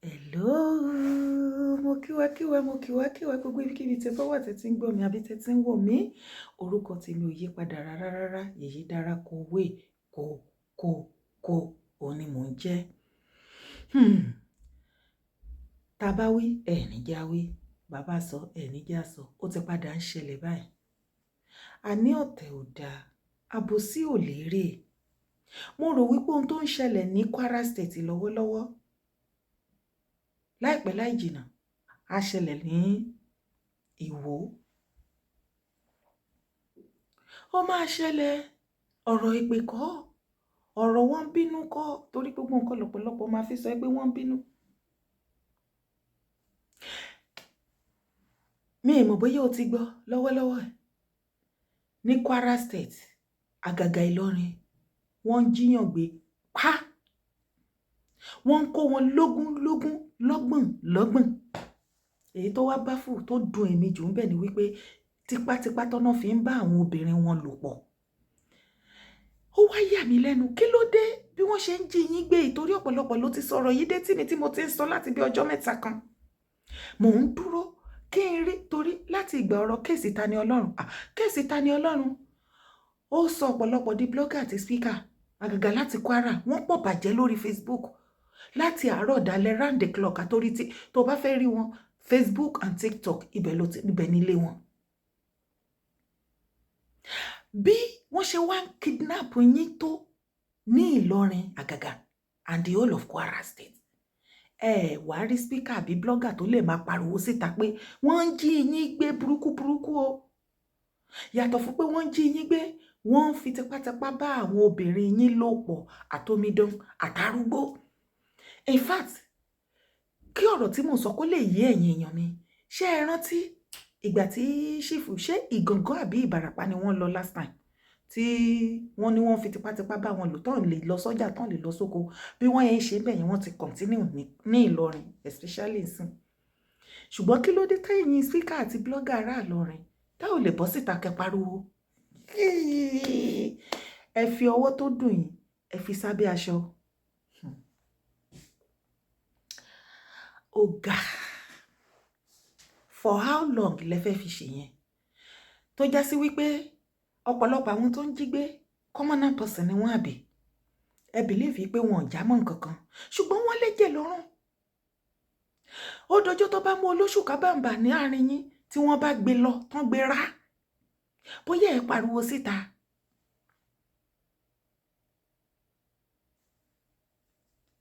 Hello, mo kíwa kíwa, mo kíwa kíwa, gbogbo ibikíbi tẹ́ bá wà tẹ́ tí ń gbọ́ mi àbí tẹ́ tí ń wò mí. Orúkọ tèmi ò yí padà rárá rárá. Yèyé dára kò wé kò kò kò, òun ni mò ń jẹ́. Hmm. Tá bá wí, ẹ̀ ní já wí. Bàbá sọ, ẹ̀ ní já sọ. Ó ti padà ń ṣẹlẹ̀ báyìí. Àní ọ̀tẹ̀ ò dáa, àbòsí ò lérè. Mo rò wípé ohun tó ń ṣẹlẹ̀ ní Kwara State lọ́wọ́lọ́wọ́, láìpẹ́ láì jìnnà, á ṣẹlẹ̀ ní Ìwó. Ó máa ṣẹlẹ̀. Ọ̀rọ̀ èpè kọ́, ọ̀rọ̀ wọ́n ń bínú kọ́, torí gbogbo nǹkan lọ́pọ̀lọpọ̀ máa fi sọ pé wọ́n ń bínú. Mi ò mọ̀ bóyá o ti gbọ́ lọ́wọ́lọ́wọ́ ẹ̀. Ní Kwara State, àgàgà Ìlọrin, wọ́n ń jíyàn gbé pa. Wọ́n ń kó wọn lógún lógún, lọ́gbọ̀n lọ́gbọ̀n. Èyí tó wá báfù tó dùn èmi jù ń bẹ̀ ni wípé tipátipá tọ́nà fi ń bá àwọn obìnrin wọn lò pọ̀. Ó wá yà mí lẹ́nu. Kí ló dé bí wọ́n ṣe ń jí yín gbé? Ìtorí ọ̀pọ̀lọpọ̀ ló ti sọ̀rọ̀ yìí dé tí mi tí mo ti ń sọ láti bí ọjọ́ mẹ́ta kan. Mò ń dúró kí n rí, torí láti ìgbà ọ̀rọ̀ case Tani Olohun, case Tani Olohun, ó sọ ọ̀pọ̀lọpọ̀ di blogger àti speaker, àgàgà láti Kwara. Wọ́n pọ̀ bàjẹ́ lórí Facebook láti àárọ̀ dalẹ́, round the clock, àtorí tí tó bá fẹ́ rí wọn, Facebook and TikTok, ibẹ̀ ló ti, ibẹ̀ nílé wọn. Bí wọ́n ṣe wá ń kidnap yín tó ní Ìlọrin àgàgà and the whole of Kwara State, ẹ wá rí speaker àbí blogger tó lè máa pariwo síta pé wọ́n ń jí yín gbé burúkú burúkú o. Yàtọ̀ fún pé wọ́n ń jí yín gbé, wọ́n ń fi tipátipá bá àwọn obìnrin yín lò pọ̀, àtomidan àtàrúgbó. In fact, kí ọ̀rọ̀ tí mò ń sọ kó lè yé ẹ̀yin èèyàn mi, ṣé ẹ rántí ìgbà tí ṣìfù ṣé Ìgàngán àbí Ìbàràpá ni wọ́n lọ last time tí wọ́n ní wọ́n fi tipátipá bá wọn lò, tán lè lọ sọ́jà, tán lè lọ sóko? Bí wọ́n yẹn ń ṣe bẹ́ẹ̀ yẹn, wọ́n ti continue ní Ìlọrin especially nsìn. Ṣùgbọ́n kí ló dé tẹ́yìn speaker àti blogger ará Ìlọrin tá ò lè bọ́ síta kẹ́ pariwo? Ẹ fi ọwọ́ tó dùn yín, ẹ fi sábẹ́ aṣọ. Ó ga. For how long lẹ fẹ́ fi ṣe yẹn? Tó já sí wípé ọ̀pọ̀lọpọ̀ àwọn tó ń jí gbé, commoner person ni wọ́n, àbí? Ẹ believe pé wọn ò já mọ́ nǹkan kan, ṣùgbọ́n wọ́n lẹ́jẹ̀ lọ́rùn. Ó dọjọ́ tó bá mú olóṣù kábàǹbà ní àárín yín tí wọ́n bá gbé lọ, tán gbé rá. Bóyá ẹ pariwo síta.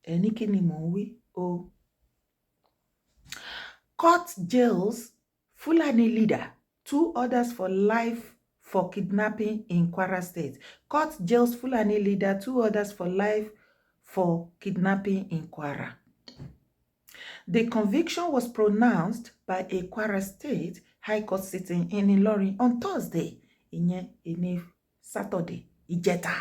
Ẹ ní kí ni mò ń wí o? Court jails Fulani leader, two others for life for kidnapping in Kwara State. Court jails Fulani leader, two others for life for kidnapping in Kwara. The conviction was pronounced by a Kwara State High Court sitting in Ilorin on Thursday, ìyẹn ìní Saturday, ìjẹta.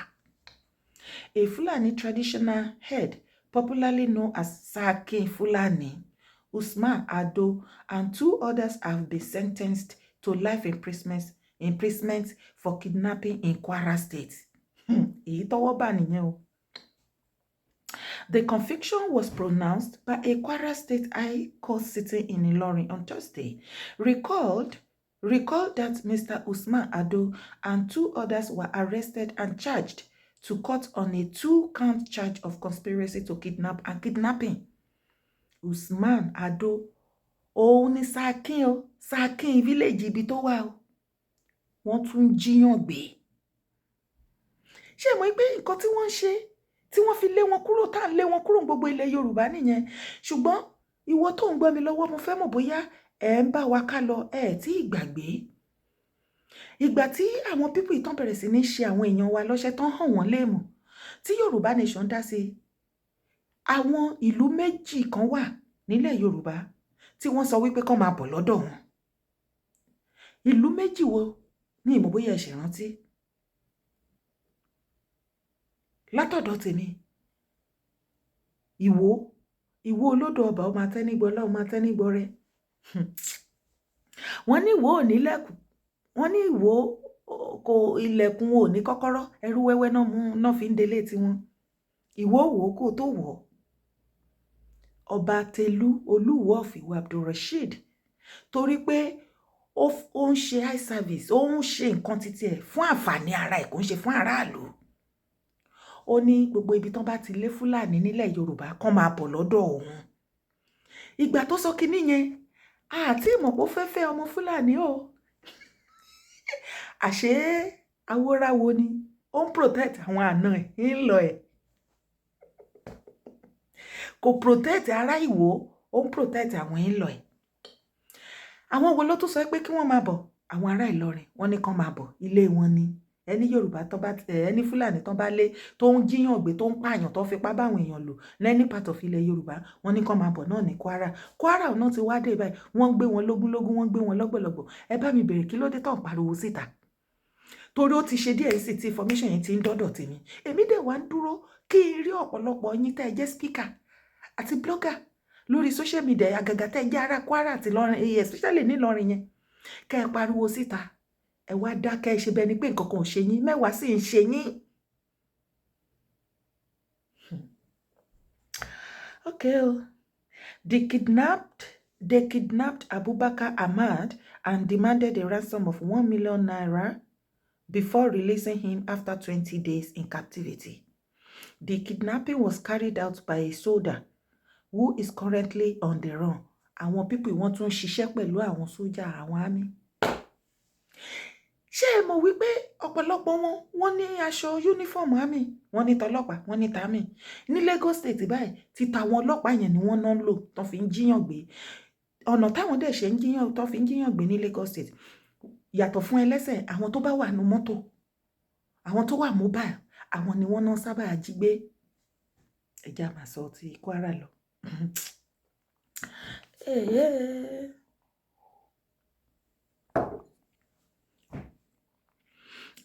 A Fulani traditional head, popularly known as Sarkin Fulani, Usman Ado, and two others have been sentenced to life imprisonment for kidnapping in Kwara State. Èyí tọ́wọ́ bà nìyẹn o. The conviction was pronounced by a Kwara State High Court sitting in Ilorin on Thursday. Recalled that Mr. Usman Ado and two others were arrested and charged to court on a two-count charge of conspiracy to kidnap and kidnapping. Usman Ado, òun ni Sarkin o, Sarkin village ibi tó wà o. Wọ́n tún jíyàn gbé. Ṣé mọ̀ pé nǹkan tí wọ́n ń ṣe tí wọ́n fi lé wọn kúrò, tá à ń lé wọn kúrò gbogbo ilẹ̀ Yorùbá nìyẹn? Ṣùgbọ́n ìwọ tó ń gbọ́ mi lọ́wọ́, mo fẹ́ mọ̀ bóyá ẹ̀ ń bá wa ká lọ, ẹ̀ tí ì gbàgbé. Ìgbà tí àwọn people ìtàn bẹ̀rẹ̀ sí ní ṣe àwọn èèyàn wa lọ́ṣẹ́ tán hàn wọ́n léèmọ̀ tí Yorùbá Nation dá sí, àwọn ìlú méjì kan wà nílẹ̀ Yorùbá tí wọ́n sọ wípé kán máa bọ̀ lọ́dọ̀ wọn. Ìlú méjì wo ní ìmọ̀ bóyá ẹ ṣe rántí? Látọ̀dọ̀ tèmi, Ìwó, Ìwó olódò ọba, ọmọ atẹ́nígbọlá, ọmọ atẹ́nígbọrẹ. Wọ́n ní Ìwó ò nílẹ̀kùn, wọ́n ní Ìwó kò ilẹ̀kùn ò ní kọ́kọ́rọ́, ẹrú wẹ́wẹ́ náà mú náà fi ń délé tiwọn. Ìwó wò ó kó tó wọ̀. Ọba Telu Olúwo of Ìwó Abdulrasheed, torí pé ó ń ṣe eye service, ó ń ṣe nǹkan títí ẹ̀ fún àǹfààní ara ẹ̀, kò ń ṣe fún aráàlú. Ó ní gbogbo ibi tán bá ti lé Fúlàní nílẹ̀ Yorùbá, kán máa bọ̀ lọ́dọ̀ òun. Ìgbà tó sọ kinní yẹn, àti ìmọ̀ pé ó fẹ́ fẹ́ ọmọ Fúlàní o. Àṣé awóráwo ni, ó ń protect àwọn àna ẹ̀ ń lọ ẹ̀, kò protect ará Ìwó, ó ń protect àwọn ń lọ ẹ̀. Àwọn wo ló tún sọ pé kí wọ́n máa bọ̀? Àwọn ará Ìlọrin, wọ́n ní kán máa bọ̀, ilé wọn ni. Ẹni Yorùbá tó bá ẹni Fúlàní tó bá lé, tó ń jíyàn gbé, tó ń pààyàn, tó fipá báwọn èèyàn lò lẹ́ní part of ilẹ̀ Yorùbá, wọ́n ní kán máa bọ̀ náà ní Kwara. Kwara náà ti wá dé báyìí, wọ́n ń gbé wọn lógúnlógún, wọ́n ń gbé wọn lọ́gbọ̀lọ́gbọ̀. Ẹ bá mi bèrè, kí ló dé tó ń pariwo síta? Torí ó ti ṣe díẹ̀ sí tí information yẹn ti ń dọ́dọ̀ tèmi. Èmi dẹ̀ wá ń dúró kí n rí ọ̀pọ̀lọpọ̀ yín tẹ́ ẹ jẹ́ speaker àti blogger lórí social media, àgàgà tẹ́ ẹ jẹ́ ará Kwara àti Ìlọrin, especially nílọrin yẹn, kẹ́ ẹ pariwo síta. Ẹ wá dákẹ́, ṣe bẹ́ẹ̀ ni pé nǹkan kan ò ṣe yín, mẹ́wàá sì ń ṣe yín. Okay o. They kidnapped Abubakar Ahmad and demanded a ransom of ₦1 million before releasing him after 20 days in captivity. The kidnapping was carried out by a soldier who is currently on the run. Àwọn people wọ́n tún ń ṣiṣẹ́ pẹ̀lú àwọn sójà, àwọn army. Ṣé ẹ mọ̀ wípé ọ̀pọ̀lọpọ̀ wọn, wọ́n ní aṣọ uniform army, wọ́n ní tọlọ́pàá, wọ́n ní tàmí ní Lagos State báyìí? Ti tàwọn ọlọ́pàá yẹn ni wọ́n náà ń lò tán fi ń jíyàn gbé. Ọ̀nà táwọn dẹ̀ ṣe ń jíyàn, tán fi ń jíyàn gbé ní Lagos State, yàtọ̀ fún ẹlẹ́sẹ̀, àwọn tó bá wà nínú mọ́tò, àwọn tó wà mobile, àwọn ni wọ́n náà sábà jí gbé. Ẹ já máa sọ ti Kwara lọ. Hey.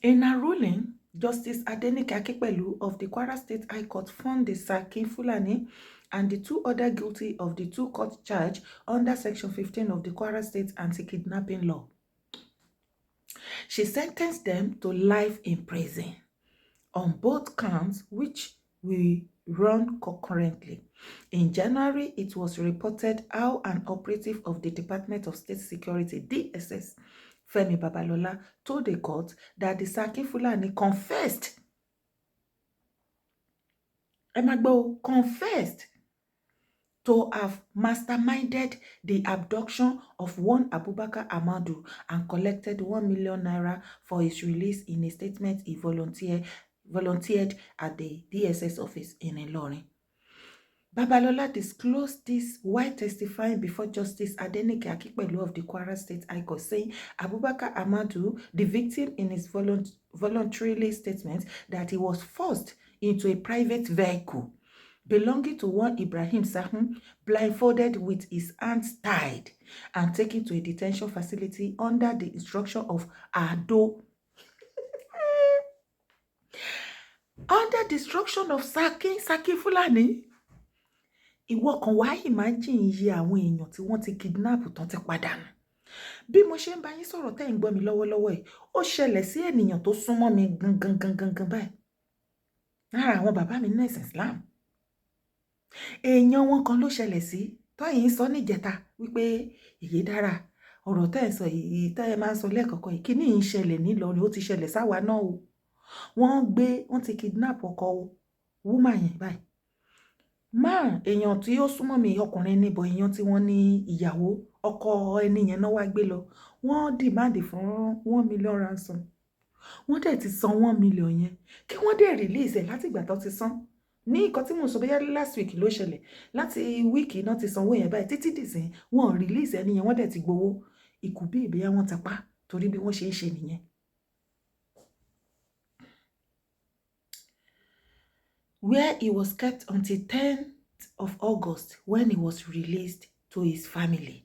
In her ruling, Justice Adenike Akinpelu of the Kwara State High Court found the Sarkin Fulani and the two others guilty of the two-count charge under Section 15 of the Kwara State Anti-Kidnapping Law. She sentenced them to life in prison on both counts, which will run concurrently. In January, it was reported how an operative of the Department of State Security, DSS, Femi Babalola, told the court that the Sarkin Fulani confessed, ẹ máa gbọ́, confessed to have masterminded the abduction of one Abubakar Ahmadu and collected ₦1 million for his release in a statement he volunteered at the DSS office in Ilorin. Babalola disclosed this while testifying before Justice Adenike Akinpelu of the Kwara State High Court, saying Abubakar Ahmadu, the victim, in his voluntarily statement that he was forced into a private vehicle belonging to one Ibrahim Sahun, blindfolded with his hands tied, and taken to a detention facility under the instruction of Ado. Under the instruction of Sarkin, Sarkin Fulani. Ìwọ kan wá imagine iye àwọn èèyàn tí wọ́n ti kidnap tán ti padànù. Bí mo ṣe ń bá yín sọ̀rọ̀ tẹ́ ń gbọ́ mi lọ́wọ́lọ́wọ́ yìí, ó ṣẹlẹ̀ sí ènìyàn tó súnmọ́ mi gangan gangan gan báyìí. Lára àwọn bàbá mi nínú ẹ̀sìn Islam. Èèyàn wọn kan ló ṣẹlẹ̀ sí. Tọ́yìn sọ níjẹta wípé èyí dára. Ọ̀rọ̀ tẹ́ ẹ̀ sọ yìí, tẹ́ ẹ máa ń sọ lẹ́ẹ̀kọ̀kan yìí, kíní ń ṣẹlẹ̀ nílọrin, ó ti ṣẹlẹ̀ sáwa náà o. Wọ́n gbé, wọ́n ti kidnap ọkọ woman yẹn báyìí. Man, èèyàn tí ó súnmọ́ mi, ọkùnrin níbo, èèyàn tí wọ́n ní ìyàwó, ọkọ ẹni yẹn náà wá gbé lọ. Wọ́n demand fún 1 million ransom. Wọ́n dẹ̀ ti san 1 million yẹn. Kí wọ́n dẹ̀ release ẹ̀ láti ìgbà tó ti san. Ní nǹkan tí mò ń sọ, bóyá last week ló ṣẹlẹ̀. Láti week náà ti sanwó yẹn báyìí títí dìsín, wọ́n release ẹni yẹn, wọ́n dẹ̀ ti gbowó. Ìkù bí ìbíyá wọ́n ti pa torí bí wọ́n ṣe ń ṣe nìyẹn. Where he was kept until 10th of August, when he was released to his family.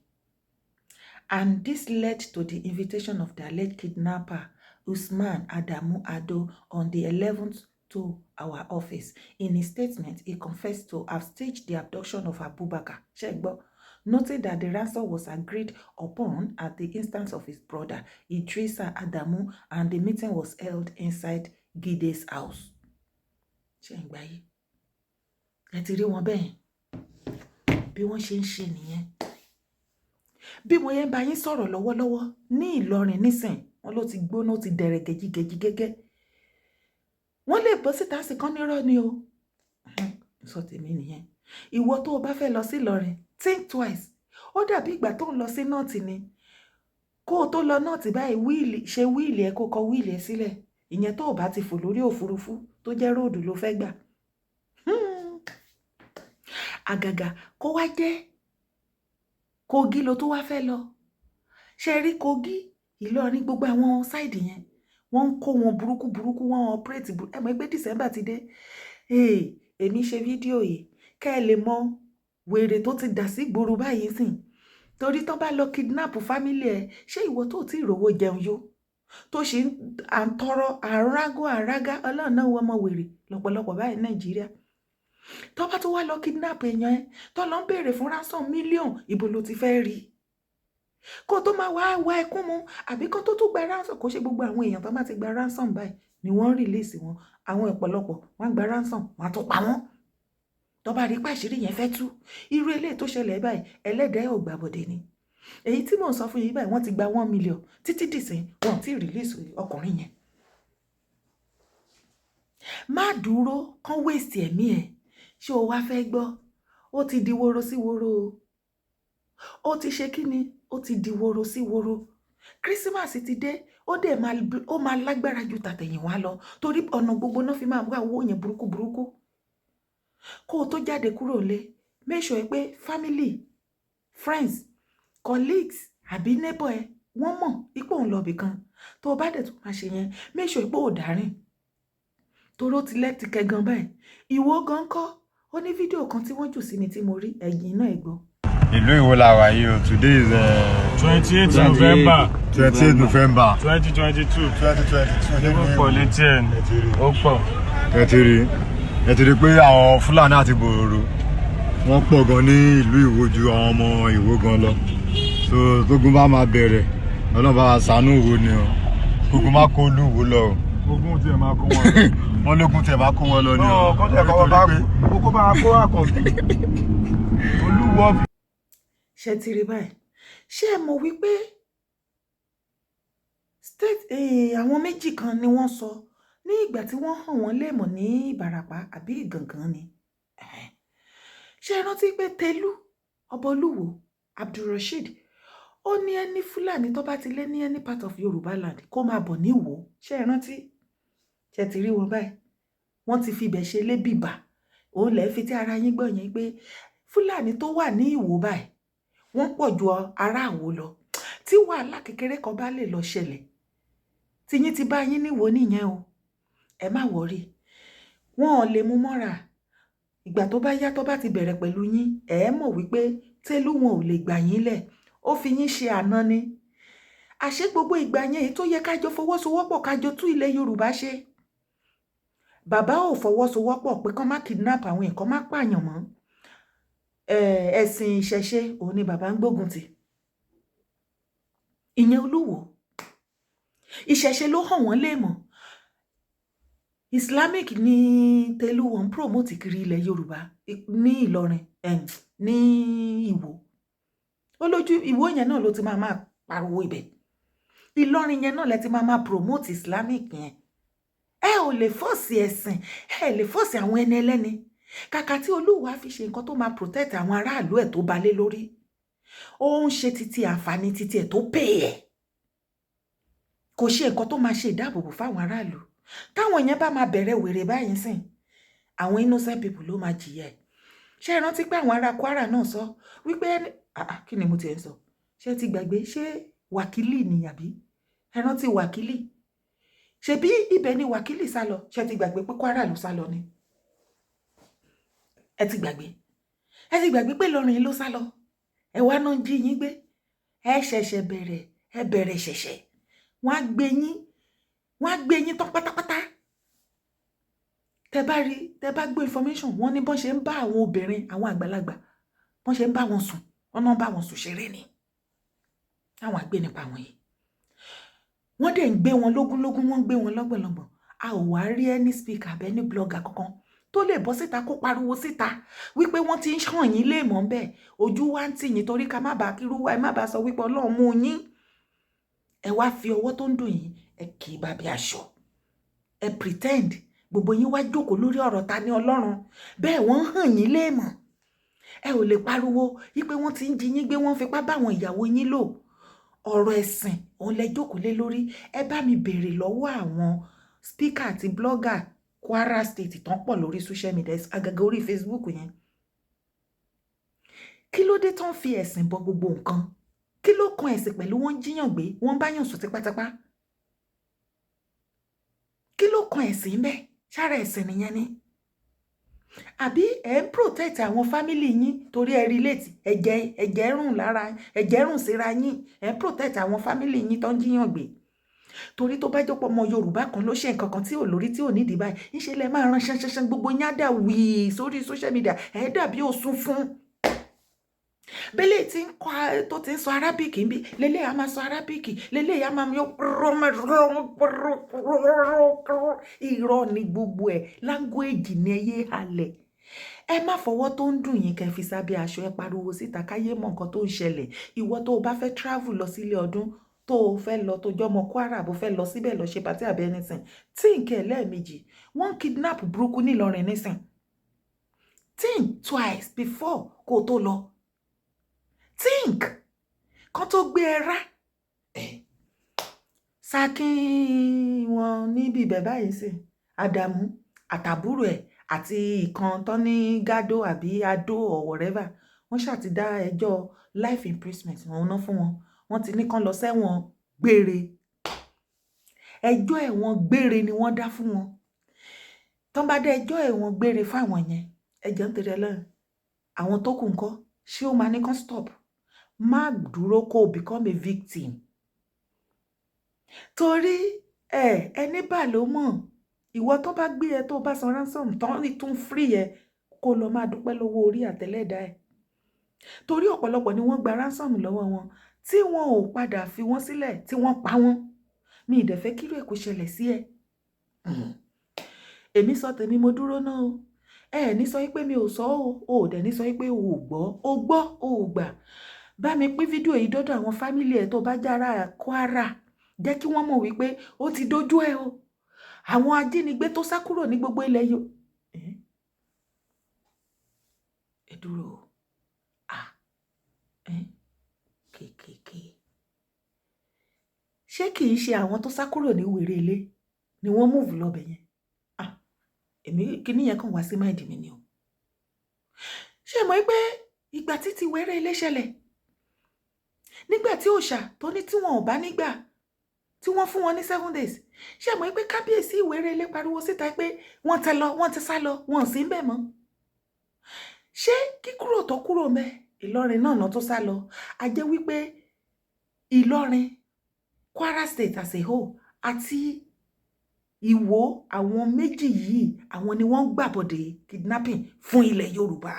And this led to the invitation of the alleged kidnapper, Usman Adamu Ado, on the 11th to our office. In his statement, he confessed to have staged the abduction of Abubakar, ṣé gbọ́, noting that the ransom was agreed upon at the instance of his brother, Idrisa Adamu, and the meeting was held inside Gide's house. Ṣé ń gbáyé? Ẹ ti rí wọn bẹ́ẹ̀. Bí wọ́n ṣe ń ṣe nìyẹn. Bí mo yẹn bá yín sọ̀rọ̀ lọ́wọ́lọ́wọ́ ní Ìlọrin nísìn, wọ́n ló ti gbóná, ó ti dẹ̀rẹ̀ gẹ̀jígẹ̀jí gẹ́gẹ́. Wọ́n lè bọ́ síta sí kan nírọ́ ni o. Sọ tèmi nìyẹn. Ìwọ tó o bá fẹ́ lọ sí Ìlọrin, think twice. Ó dàbí ìgbà tó ń lọ sí North ni. Kó o tó lọ North báyìí, will, ṣe will ẹ, kó kọ will ẹ sílẹ̀. Ìyẹn tó o bá ti fò lórí òfurufú, tó jẹ́ road ló fẹ́ gbà. Àgàgà kó wá jẹ́ Kogi ló tó wá fẹ́ lọ. Ṣe rí Kogi, Ìlọrin, gbogbo àwọn side yẹn, wọ́n ń kó wọn burúkú burúkú, wọ́n operate. Ẹ mọ̀ pé December ti dé. Èmi ṣe fídíò yìí kẹ́ ẹ lè mọ wèrè tó ti dà sí gbòòrò báyìí sìn, torí tán bá lọ kidnap family ẹ, ṣé ìwọ tó ti rówó jẹun yó, tó ṣe à ń tọrọ, àrágó àrágá, Ọlọ́run náà wọ́n mọ wèrè lọ́pọ̀lọpọ̀ báyìí Nàìjíríà. Tó bá tó wá lọ kidnap èèyàn ẹ, tó lọ ń béèrè fún ransom mílíọ̀nù, ibo ló ti fẹ́ rí kó tó máa wá wá ẹkún mu? Àbí kó tó tún gba ransom? Kó ṣe gbogbo àwọn èèyàn tó bá ti gba ransom báyìí ni wọ́n ń release wọn. Àwọn ọ̀pọ̀lọpọ̀ wọ́n gba ransom, wọ́n á tún pa wọ́n tó bá rí pàṣírí yẹn fẹ́ tú. Irú eléyìí tó ṣẹlẹ̀ báyìí, ẹlẹ́dàá ò gbàbọ̀dé ni. Èyí tí mò ń sọ fún yín báyìí, wọ́n ti gba 1 million, títí dìsín wọn ò tí ì release ọkùnrin yẹn. Má dúró kán waste ẹ̀mí ẹ̀. Ṣé o wá fẹ́ gbọ́? Ó ti di woro sí woro o. Ó ti ṣe kí ni? Ó ti di woro sí woro. Christmas ti dé, ó dẹ̀ máa, ó máa lágbára ju tàtẹ̀yìnwá lọ, torí ọ̀nà gbogbo náà fi máa wá owó yẹn burúkú burúkú. Kó o tó jáde kúrò lé, make sure pé family, friends, colleagues àbí neighbor ẹ, wọ́n mọ̀ ipò òun lọ bìkan. Tó o bá dẹ̀ tó máa ṣe yẹn, make sure pé ò dárìn, toró ti lẹ́tìkẹ́ gan báyìí. Ìwọ gan kọ́, ó ní fídíò kan tí wọ́n jù sí mi tí mo rí. Ẹ̀yìn náà ẹ̀ gbọ́. Ìlú Ìwó la wà yìí o. Today is 28 November. 28 November 2022. 2022. Ó pọ̀ létí ẹ̀ ní, ó pọ̀. Ẹ ti rí pé àwọn Fúlàní àti Bòròrò, wọ́n pọ̀ gan ní ìlú Ìwó ju àwọn ọmọ Ìwó gan lọ. So tógun bá máa bẹ̀rẹ̀, Ọlọ́run bá wa ṣàánú Ìwó ni o. Kógun má kó ìlú Ìwó lọ o. Ogun tiẹ̀ máa kó wọn lọ. Wọ́n lógun tiẹ̀ máa kó wọn lọ ni o. Náà kọ́ tẹ̀ kọ́ bá kókó bá kó àkànbí olúwo. Ṣe ti rí báyìí? Ṣé ẹ mọ̀ wípé state àwọn méjì kan ni wọ́n sọ ní ìgbà tí wọ́n hàn wọ́n léèmọ̀ ní Ìbàràpá àbí Ìgàngán ni? Ṣé ẹ rántí pé Tẹ̀lú ọba Olúwo Abdulrasheed, ó ní ẹni Fúlàní tó bá ti lé ní any part of Yorùbá land, kó máa bọ̀ ní Ìwó? Ṣé ẹ rántí? Ṣé ti rí wọn báyìí? Wọ́n ti fi ibẹ̀ ṣe lébìbà. Òun lẹ́ fi tí ara yín gbọ́ yẹn pé Fúlàní tó wà ní Ìwó báyìí, wọ́n pọ̀ ju ará Ìwó lọ. Tí wàhálà kékeré kan bá lè lọ ṣẹlẹ̀, tí yín ti bá yín níwò nìyẹn o. Ẹ má worry, wọn ò lè mú mọ́ra. Ìgbà tó bá yá, tó bá ti bẹ̀rẹ̀ pẹ̀lú yín, ẹ mọ̀ wípé tẹ́lú wọn ò lè gbà yín lẹ̀. Ó fi yín ṣe àná ni. Àṣé gbogbo ìgbà yẹn, èyí tó yẹ kájọ fọwọ́sowọ́pọ̀, kájọ tún ilẹ̀ Yorùbá ṣe, bàbá ò fọwọ́sowọ́pọ̀ pé kán má kidnap àwọn èèyàn, kán má pààyàn mọ́. Ẹ̀sìn ìṣẹ̀ṣe òun ni bàbá ń gbógun tì. Ìyẹn Olúwo, ìṣẹ̀ṣe ló hàn wọ́n lè mọ̀. Islamic ní Tẹ̀lú wọn ń promote kiri ilẹ̀ Yorùbá ní Ìlọrin, ní Ìwó. Ó lójú Ìwó yẹn náà ló ti máa máa pariwo ibẹ̀. Ìlọrin yẹn náà lẹ ti máa máa promote Islamic yẹn. Ẹ ò lè force ẹ̀sìn, ẹ lè force àwọn ẹni ẹlẹ́ni. Kàkà tí Olúwa fi ṣe nǹkan tó máa protect àwọn aráàlú ẹ̀ tó balẹ̀ lórí, ó ń ṣe títí àǹfààní títí ẹ̀ tó pè ẹ̀. Kò ṣe nǹkan tó máa ṣe ìdáàbòbò fáwọn aráàlú. Táwọn yẹn bá máa bẹ̀rẹ̀ wèrè báyìí sìn, àwọn innocent people ló máa jìyà ẹ̀. Ṣé ẹ rántí pé àwọn ará Kwara náà sọ wípé, kí ni mo ti ẹ̀ ń sọ? Ṣé ti gbàgbé? Ṣé Wákìlì ni àbí? Ẹ rántí Wákìlì? Ṣebí ibẹ̀ ni Wákìlì sá lọ? Ṣé ti gbàgbé pé Kwara ló sá lọ ni? Ẹ ti gbàgbé, ẹ ti gbàgbé pé Ìlọrin ló sá lọ. Ẹ wá náà jí yín gbé. Ẹ ṣẹ̀ṣẹ̀ bẹ̀rẹ̀, ẹ bẹ̀rẹ̀ ṣẹ̀ṣẹ̀. Wọ́n á gbé yín, wọ́n á gbé yín tán pátápátá. Tẹ bá rí, tẹ bá gbọ́ information, wọ́n ní bọ́n ṣe ń bá àwọn obìnrin, àwọn àgbàlagbà, bọ́n ṣe ń bá wọn sùn, wọ́n náà bá wọn sùn ṣeré ni. Àwọn àgbẹ̀ nípa wọn yìí, wọ́n dẹ̀ ń gbé wọn lógúnlógún, wọ́n ń gbé wọn lọ́gbọ̀nlọ́gbọ̀n. A ò wá rí any speaker àbẹ́ ní blogger kankan. Tó lè bọ́ síta kó pariwo síta wípé wọ́n ti ń hàn yín léèmọ̀ ń bẹ̀. Ojú wa ń tì yín torí ká má bàa kírú wa, ẹ má bàa sọ wípé Ọlọ́run mú yín. Ẹ wá fi ọwọ́ tó ń dùn yín, ẹ kì í bá bí aṣọ, ẹ pretend. Gbogbo yín wá jókòó lórí ọ̀rọ̀ ta ní Ọlọ́run. Bẹ́ẹ̀ wọ́n hàn yín léèmọ̀, ẹ ò lè pariwo wípé wọ́n ti ń jí yín gbé, wọ́n fipá báwọn ìyàwó yín lò. Ọ̀rọ̀ ẹ̀sìn òun lẹ jókòó lé lórí. Ẹ bá mi béèrè lọ́wọ́ àwọn speaker àti blogger Kwara State tán pọ̀ lórí social media, àgàgà orí Facebook yẹn. Kí ló dé tán fi ẹ̀sìn bọ gbogbo nǹkan? Kí ló kan ẹ̀sìn pẹ̀lú wọ́n jíyàn gbé, wọ́n báyàn sùn tipátipá? Kí ló kan ẹ̀sìn ń bẹ? Ṣára ẹ̀sìn nìyẹn ni? Àbí ẹ̀ ń protect àwọn family yín torí ẹ relate, ẹ̀jẹ̀ rùn lára, ẹ̀jẹ̀ rùn síra yín, ẹ̀ ń protect àwọn family yín tó ń jíyàn gbé? Torí tó bá jọpọ̀ ọmọ Yorùbá kan ló ṣe nǹkan kan tí ò lórí, tí ò nídìí báyìí, ńṣe lẹ máa ran ṣanṣanṣan, gbogbo yín á dà wíì sórí social media, ẹ̀ dàbí òsùn fún bẹ́lẹ̀ tí ń kọ́ tó ti ń sọ Arabic ń bí lélẹ̀, á máa sọ Arabic lélẹ̀, á máa yọ. Irọ́ ni gbogbo ẹ̀, language ni. Ẹ yé halẹ̀, ẹ má fọwọ́ tó ń dùn yín kẹ́ fi sábẹ́ aṣọ. Ẹ pariwo síta káyé mọ̀ nǹkan tó ń ṣẹlẹ̀. Ìwọ tó o bá fẹ́ travel lọ sílé ọdún, tó o fẹ́ lọ, tó jọmọ Kwara, bó fẹ́ lọ síbẹ̀ lọ ṣe party àbí anything, think ẹ̀ lẹ́ẹ̀mejì. Wọ́n kidnap burúkú nílọrin nísìn. Think twice before kó o tó lọ. Think kan tó gbé ẹ rá sakin wọn níbi ibẹ̀ báyìí sí. Àdàmú àtàbúrò ẹ̀ àti ìkan tó ní gádó àbí adó or whatever, wọ́n ṣáà ti dá ẹjọ́ life imprisonment wọn ná fún wọn. Wọ́n ti ní kán lọ sẹ́wọ̀n gbére. Ẹjọ́ ẹ̀wọ̀n gbére ni wọ́n dá fún wọn. Tán bá dá ẹjọ́ ẹ̀wọ̀n gbére fáwọn yẹn, ẹjọ́ ń tẹ̀lé lọ́rùn àwọn tó kù ńkọ́? Ṣé ó máa ní kán stop? Má dúró kó o become a victim, torí ẹ ẹni bá ló mọ̀. Ìwọ tó bá gbé ẹ, tó bá san ransom tán ní tún free ẹ, kó lọ máa dúpẹ́ lọ́wọ́ orí àtẹlẹ́dà ẹ, torí ọ̀pọ̀lọpọ̀ ni wọ́n gba ransom lọ́wọ́ wọn tí wọn ò padà fi wọ́n sílẹ̀, tí wọ́n pa wọ́n. Mi ì dẹ̀ fẹ́ kírú ẹ̀ kó ṣẹlẹ̀ sí ẹ. Èmi sọ tèmi, mo dúró náà o. Ẹ ní sọ pé mi ò sọ o, ò dẹ̀ ní sọ pé o ò gbọ́. O gbọ́, o ò gbà. Bá mi pín fídíò yìí dọ́dọ̀ àwọn family ẹ̀ tó bá jára Kwara, jẹ́ kí wọ́n mọ̀ wípé ó ti dójú ẹ o. Àwọn ajínigbé tó sá kúrò ní gbogbo ilẹ̀ yìí, ẹ dúró o. Ah, kékèké, ṣé kì í ṣe àwọn tó sá kúrò ní wèrè ilé ni wọ́n move lọ́bẹ̀ yẹn? Ah, èmi kíní yẹn kàn wá sí mind mi ni o. Ṣé mọ̀ pé ìgbà tí ti wẹ́rẹ́ ilé ṣẹlẹ̀, nígbà tí òòṣà tó ní tí wọn ò bá nígbà tí wọ́n fún wọn ní 7 days, ṣé mọ̀ pé kábíyèsí ìwéré ilé pariwo síta pé wọ́n ti lọ, wọ́n ti sá lọ, wọn ò sí ń bẹ̀ mọ́? Ṣé kíkúrò tó kúrò mẹ́ Ìlọrin náà náà tó sá lọ, a jẹ́ wípé Ìlọrin, Kwara State as a whole àti Ìwó, àwọn méjì yìí, àwọn ni wọ́n gbàbọ̀dé kidnapping fún ilẹ̀ Yorùbá?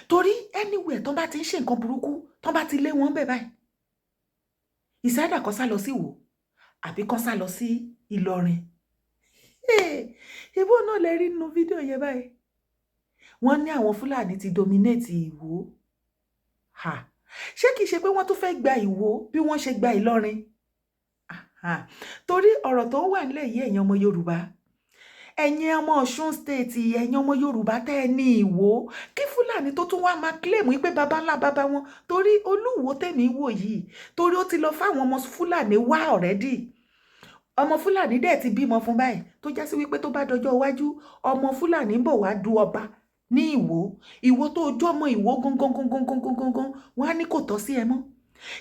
Torí anywhere tó bá ti ń ṣe nǹkan burúkú, tó bá ti lé wọn bẹ̀ báyìí, ìsáàdà kan sá lọ sí Ìwó àbí kan sá lọ sí Ìlọrin. Ìbò náà lè rí nínú fídíò yẹn báyìí. Wọ́n ní àwọn Fúlàní ti dominate Ìwó. Ṣé kìí ṣe pé wọ́n tún fẹ́ gba Ìwó bí wọ́n ṣe gba Ìlọrin? Torí ọ̀rọ̀ tó wà nílẹ̀ yìí, ẹ̀yin ọmọ Yorùbá, ẹ̀yin ọmọ Ọ̀ṣun State, ẹ̀yin ọmọ Yorùbá tẹ́ ẹ ní Ìwó, kí Fúlàní tó tún wá máa claim wípé baba ńlá baba wọn, torí Olúwo tẹ̀mí wò yìí, torí ó ti lọ fáwọn ọmọ Fúlàní wá already. Ọmọ Fúlàní dẹ̀ ti bímọ fún báyìí, tó já sí wípé tó bá dọjọ́ iwájú, ọmọ Fúlàní ń bọ̀ wá du ọba ní Ìwó. Ìwó tó ojú ọmọ Ìwó gangan gangan gangan gangan, wọn á ní kò tọ́ sí ẹ mọ́.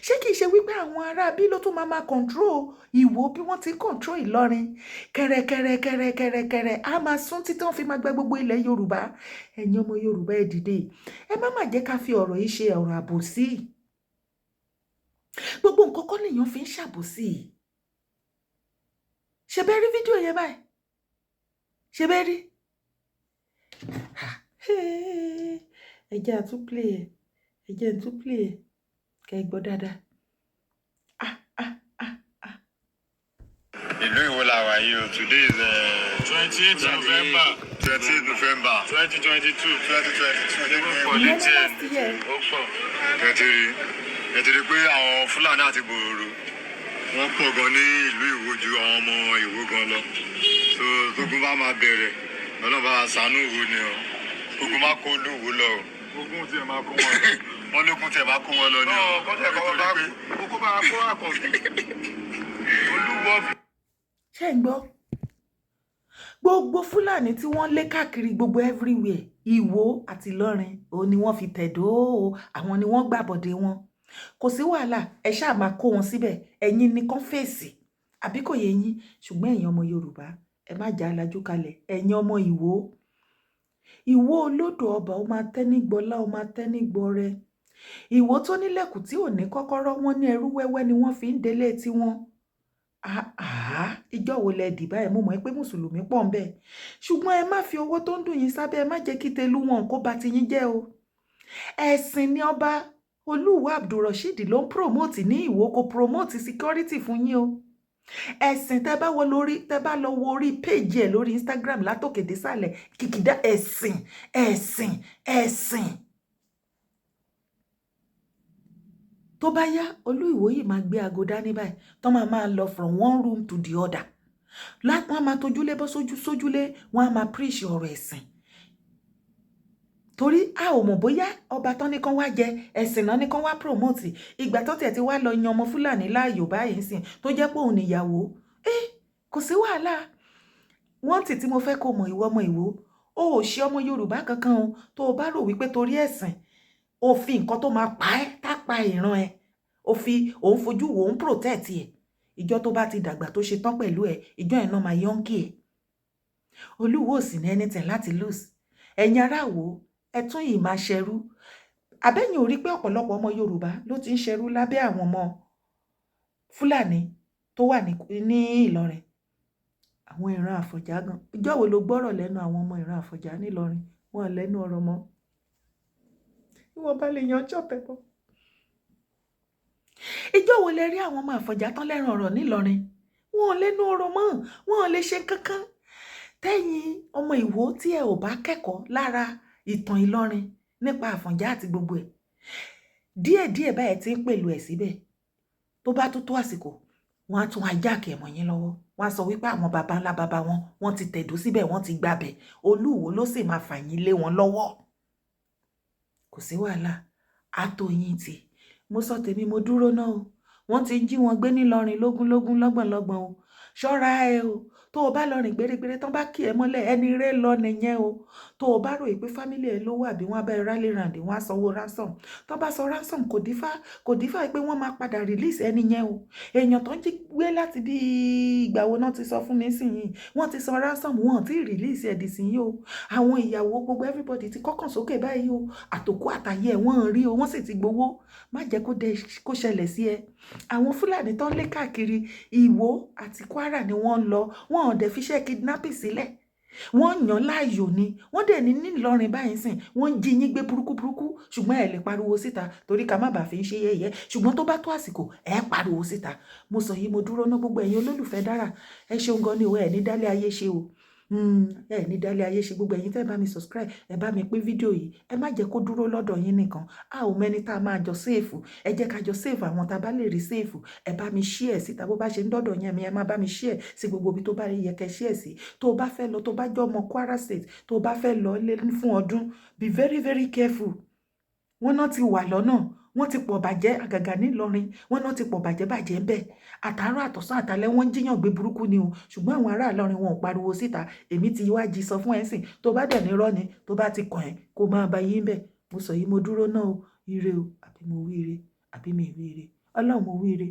Ṣé kìí ṣe wípé àwọn ará bí ló tún máa máa control Ìwó bí wọ́n ti control Ìlọrin? Kẹrẹkẹrẹ kẹrẹkẹrẹ kẹrẹ á máa sún títí wọ́n fi máa gba gbogbo ilẹ̀ Yorùbá. Ẹ̀yin ọmọ Yorùbá, ẹ dìde. Ẹ má má jẹ́ ká fi ọ̀rọ̀ yìí ṣe ọ̀rọ̀ àbòsí. Gbogbo nǹkan kọ́ lèèyàn fi ń ṣàbòsí. Ṣe bẹ́ẹ̀ rí fídíò yẹn báyìí? Ṣe bẹ́ẹ̀ rí? Ẹ jẹ́ àtún play ẹ̀, ẹ jẹ́ n tún play ẹ̀ kẹ́ ẹ gbọ́ dáadáa. Ah, ah, ah, ah. Ìlú Ìwó la wà yìí o. Today is 28 November. 28 November 2022. 2022. Pọ̀ Ìyẹn ní létí ẹ̀ last year. Ó pọ̀. Ẹ ti rí pé àwọn Fúlàní àti Bòròró, wọ́n pọ̀ gan ní ìlú Ìwó ju àwọn ọmọ Ìwó gan lọ. So tógun bá máa bẹ̀rẹ̀, Ọlọ́run bá wa ṣàánú Ìwó ni o. Ogun má kó ìlú Ìwó lọ o. Ogun tiẹ̀ máa kó wọn lọ. Wọ́n lókun tiẹ̀ máa kó wọn lọ ni o. Náà kọ́tẹ̀ kọ́kọ́ bá kókó bá kó Àkànbí. Olúwo. Ṣé ń gbọ́? Gbogbo Fúlàní tí wọ́n lé káàkiri gbogbo everywhere, Ìwó àti Ìlọrin òun ni wọ́n fi tẹ̀dó o. Àwọn ni wọ́n gbàbọ̀dé wọn. Kò sí wàhálà, ẹ ṣáà máa kó wọn síbẹ̀. Ẹ̀yin ni kán fèsì, àbí kò yé yín? Ṣùgbọ́n ẹ̀yin ọmọ Yorùbá, ẹ má jà alájú kalẹ̀. Ẹ̀yin ọmọ Ìwó, Ìwó olódò ọba, ó máa tẹ́ nígbọ́lá, ó máa tẹ́ nígbọ́rẹ. Ìwó tó nílẹ̀kùn tí ò ní kọ́kọ́rọ́, wọn ní ẹrú wẹ́wẹ́ ni wọ́n fi ń délé tiwọn. Àá, ìjọ wo lẹ dì báyìí? Mo mọ̀ pé mùsùlùmí pọ̀ ń bẹ, ṣùgbọ́n ẹ má fi owó tó ń dùn yín sábẹ́, ẹ má jẹ́ kí telu wọn kó ba ti yín jẹ́ o. Ẹ̀sìn ni ọba Olúwo Abdulrasheed ló ń promote ní Ìwó, kò promote security fún yín o. Ẹ̀sìn, tẹ́ bá wọ lórí, tẹ́ bá lọ wo orí péjì ẹ̀ lórí Instagram látòkè désàlẹ̀, kìkìdá ẹ̀sìn, ẹ̀sìn, ẹ̀sìn. Tó bá yá, Olú Ìwó yìí máa gbé aago dání báyìí tó máa máa lọ from one room to the other. Wọ́n á máa tojúlé bọ́ sójú sójúlé, wọ́n á máa preach ọ̀rọ̀ ẹ̀sìn, torí a ò mọ̀ bóyá ọba tán ní kán wá jẹ ẹ̀sìn náà ní kán wá promote. Ìgbà tó tiẹ̀ ti wá lọ yan ọmọ Fúlàní láàyò báyìí sìn, tó jẹ́ pé òun níyàwó ẹ, kò sí wàhálà. Wọ́n tì tí mo fẹ́ kó mọ̀, ìwọ ọmọ Ìwó, o ò ṣe ọmọ Yorùbá kankan o. Tó o bá rò wípé torí ẹ̀sìn o fi nǹkan tó máa pa ẹ́, tá pa ìran ẹ, o fi òun fojú wo òun protect ẹ, ìjọ tó bá ti dàgbà tó ṣe tán pẹ̀lú ẹ, ìjọ ẹ̀ náà máa yọ́ǹkì ẹ̀. Olúwo ò sì ní anything láti lose. Ẹ̀yin ará wo, ẹ tún yìí máa ṣẹrú àbẹ́yìn ò rí pé ọ̀pọ̀lọpọ̀ ọmọ Yorùbá ló ti ń ṣẹrú lábẹ́ àwọn ọmọ Fúlàní tó wà ní Ìlọrin, àwọn ìran Àfọ̀njá gan? Ìjọ́ wo ló gbọ́rọ̀ lẹ́nu àwọn ọmọ ìran Àfọ̀njá nílọrin? Wọn lẹ́nu ọ̀rọ̀ mọ́. Ìwọ̀n bá lè yan ọjọ́ tẹ̀ bọ́. Ìjọ́ wo lẹ rí àwọn ọmọ Àfọ̀njá tán lẹ́rùn ọ̀rọ̀ nílọrin? Wọn ò lẹ́nu ọ̀rọ̀ mọ́, wọn ò lè ṣe kankan. Tẹ́yìn ọmọ Ìwó tí ẹ ò bá kẹ́kọ̀ọ́ lára ìtàn Ìlọrin nípa Àfọ̀njá àti gbogbo ẹ̀, díẹ̀díẹ̀ báyìí tí ń pèlú ẹ̀ síbẹ̀, tó bá tó tó àsìkò, wọn á tún ajáàkì ẹ̀ mọ́ yín lọ́wọ́. Wọ́n á sọ wípé àwọn baba ńlá baba wọn, wọ́n ti tẹ̀dó síbẹ̀, wọ́n ti gbabẹ̀. Olúwo ló sì máa fà yín lé wọn lọ́wọ́. Kò sí wàhálà, á tó yín tì. Mo sọ tèmi, mo dúró náà o. Wọ́n ti ń jí wọn gbé nílọrin lógúnlógún, lọ́gbọ̀nlọ́gbọ̀n o. Ṣọ́ra ẹ o. Tó o bá lọ rìn gbérégbéré tán, bá kí ẹ mọ́lẹ̀, ẹni rẹ lọ nìyẹn o. Tó o bá rò pé family ẹ lówó, àbí wọ́n á bá ẹ rally round, wọ́n á sanwó ransom. Tó bá sọ ransom, kò dífá pé wọ́n máa padà release ẹni yẹn o. Èèyàn tó ń jí gbé láti bí ìgbà wo náà ti sọ fún mi sìn yìí, wọ́n ti san ransom, wọ́n ti release ẹ̀ dì sí yìí o. Àwọn ìyàwó, gbogbo everybody ti kọ́kàn sókè báyìí o. Àtòkù àtàyè ẹ̀ wọ́n ń rí o, wọ́n sì ti gbowó. Má jẹ́ kó ṣẹlẹ̀ sí ẹ. Àwọn Fúlàní tó ń lé káàkiri Ìwó àti Kwara ni wọ́n ń lọ. Wọ́n ò dẹ̀ fiṣẹ́ kidnapping sílẹ̀, wọ́n yàn láàyò ni. Wọ́n dẹ̀ ní nílọrin báyìí sìn, wọ́n ń jí yín gbé burúkú burúkú, ṣùgbọ́n ẹ lè pariwo síta torí ká má bàa fi ń ṣe yẹ̀yẹ́. Ṣùgbọ́n tó bá tó àsìkò, ẹ pariwo síta. Mo sọ yìí, mo dúró ná. Gbogbo ẹ̀yin olólùfẹ́ dára, ẹ ṣeun gan ni o. Ẹ ní dálé ayé ṣe o. Ẹ ní dálé ayé ṣe. Gbogbo ẹ̀yin tẹ́ bá mi subscribe, ẹ bá mi pín fídíò yìí, ẹ má jẹ́ kó dúró lọ́dọ̀ yín nìkan. A ò mẹ́ni tá a máa jọ save. Ẹ jẹ́ ká jọ save àwọn tá a bá lè rí save. Ẹ bá mi share síta. Bó bá ṣe ń dọ́dọ̀ yẹn mi, ẹ má bá mi share sí gbogbo ibi tó bá yẹ kẹ́ share sí. Tó o bá fẹ́ lọ, tó bá jẹ́ ọmọ Kwara State, tó o bá fẹ́ lọ lé fún ọdún, be very very careful. Wọ́n náà ti wà lọ́nà, wọ́n ti pọ̀ bàjẹ́, àgàgà nílọrin. Wọ́n náà ti pọ̀ bàjẹ́ bàjẹ́ ń bẹ̀. Àtàárọ̀, àtọ̀sán, àtàlẹ́, wọ́n ń jíyàn gbé burúkú ni o. Ṣùgbọ́n àwọn ará Ìlọrin, wọn ò pariwo síta. Èmi ti wá jí sọ fún ẹ sìn. Tó bá dẹ̀ nírọ́ ni, tó bá ti kàn ẹ́, kó máa bá yín bẹ̀. Mo sọ yìí, mo dúró náà o. Ire o. Àbí mo wí ire? Àbí mi wí ire? Ọlọ́run, mo wí ire.